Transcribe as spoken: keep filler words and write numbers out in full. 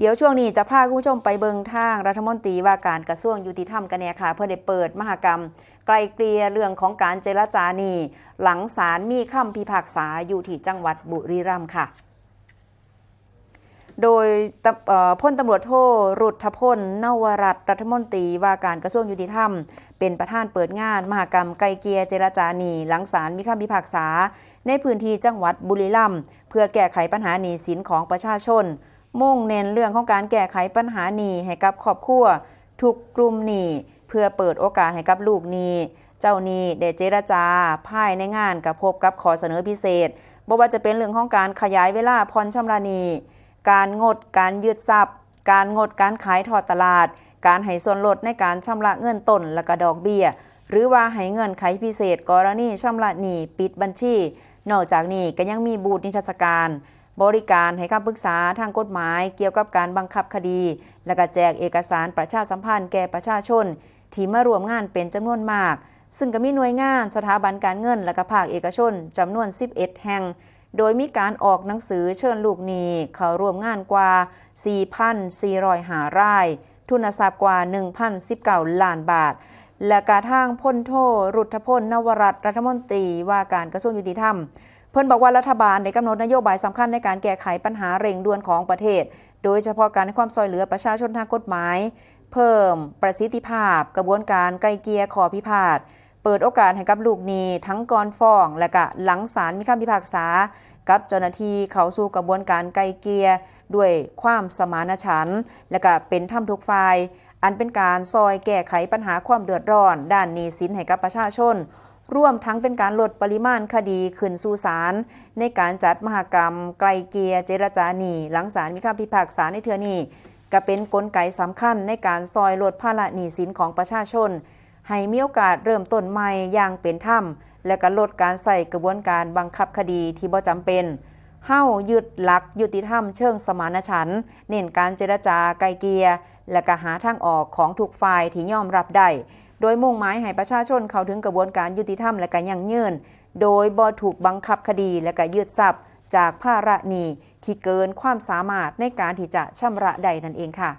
เดี๋ยวช่วงนี้จะพาคุณผู้ชมไปเบิ่งทางรัฐมนตรีว่าการกระทรวงยุติธรรมกันแหน่ค่ะ เพิ่นได้เปิดมหกรรมไกล่เกลี่ยเรื่องของการเจรจาหนี้ หลังศาลมีคำพิพากษาอยู่ที่จังหวัดบุรีรัมย์ค่ะ โดยตำเอ่อพลตำรวจโท รุทธพล นวรัตน์ รัฐมนตรีว่าการกระทรวงยุติธรรม เป็นประธานเปิดงานมหกรรมไกล่เกลี่ยเจรจาหนี้ หลังศาลมีคำพิพากษา ในพื้นที่จังหวัดบุรีรัมย์ เพื่อแก้ไขปัญหาหนี้สินของประชาชน มุ่งเน้นเรื่องของการแก้ไขปัญหาหนี้ให้กับครอบครัวทุกกลุ่มหนี้ เพื่อเปิดโอกาสให้กับลูกหนี้ เจ้าหนี้ได้เจรจา ภายในงานก็พบกับข้อเสนอพิเศษ บ่ว่าจะเป็นเรื่องของการขยายเวลาผ่อนชำระหนี้ การงดการยึดทรัพย์ การงดการขายทอดตลาด การให้ส่วนลดในการชำระเงินต้นและก็ดอกเบี้ย หรือว่าให้เงื่อนไขพิเศษกรณีชำระหนี้ปิดบัญชี นอกจากนี้ก็ยังมีบูธนิทรรศการ บริการให้คำปรึกษาทางกฎหมายเกี่ยวกับการบังคับคดี และก็แจกเอกสารประชาสัมพันธ์แก่ประชาชนที่มาร่วมงานเป็นจำนวนมาก ซึ่งก็มีหน่วยงาน สถาบันการเงิน และก็ภาคเอกชนจำนวน สิบเอ็ด แห่ง โดยมีการออกหนังสือเชิญลูกหนี้เข้าร่วมงานกว่า สี่พันสี่ร้อยห้า ราย ทุนทรัพย์กว่า หนึ่งพันสิบเก้า ล้านบาท และกระทั่งพลโท รุทธพล นวรัตน์ รัฐมนตรีว่าการกระทรวงยุติธรรม เพิ่นบอกว่ารัฐบาลได้กำหนดนโยบายสำคัญในการแก้ไขปัญหาเร่งด่วนของประเทศ โดยเฉพาะการให้ความช่วยเหลือประชาชนทางกฎหมาย เพิ่มประสิทธิภาพกระบวนการไกล่เกลี่ยข้อพิพาท เปิดโอกาสให้กับลูกหนี้ทั้งก่อนฟ้อง และกะหลังศาลมีคำพิพากษา กับเจ้าหน้าที่เข้าสู่กระบวนการไกล่เกลี่ยด้วยความสมานฉันท์ และกะเป็นธรรมทุกฝ่าย อันเป็นการซอยแก้ไขปัญหาความเดือดร้อนด้านหนี้สินให้กับประชาชน รวมทั้งเป็นการลดปริมาณคดีขึ้นสู่ศาล ในการจัดมหกรรมไกล่เกลี่ยเจรจาหนี้ หลังศาลมีคำพิพากษาในเทื่อนี้ ก็เป็นกลไกสำคัญในการซอยลดภาระหนี้สินของประชาชน ให้มีโอกาสเริ่มต้นใหม่อย่างเป็นธรรม และก็ลดการใช้กระบวนการบังคับคดีที่บ่จำเป็น เฮายึดหลักยุติธรรมเชิงสมานฉันท์ เน้นการเจรจาไกล่เกลี่ย และก็หาทางออกของทุกฝ่ายที่ยอมรับได้ โดยมุ่งหมายให้ประชาชนเข้าถึงกระบวนการยุติธรรมและก็ยั่งยืน โดยบ่ถูกบังคับคดีและก็ยึดทรัพย์จากภาระหนี้ที่เกินความสามารถในการที่จะชำระได้นั่นเองค่ะ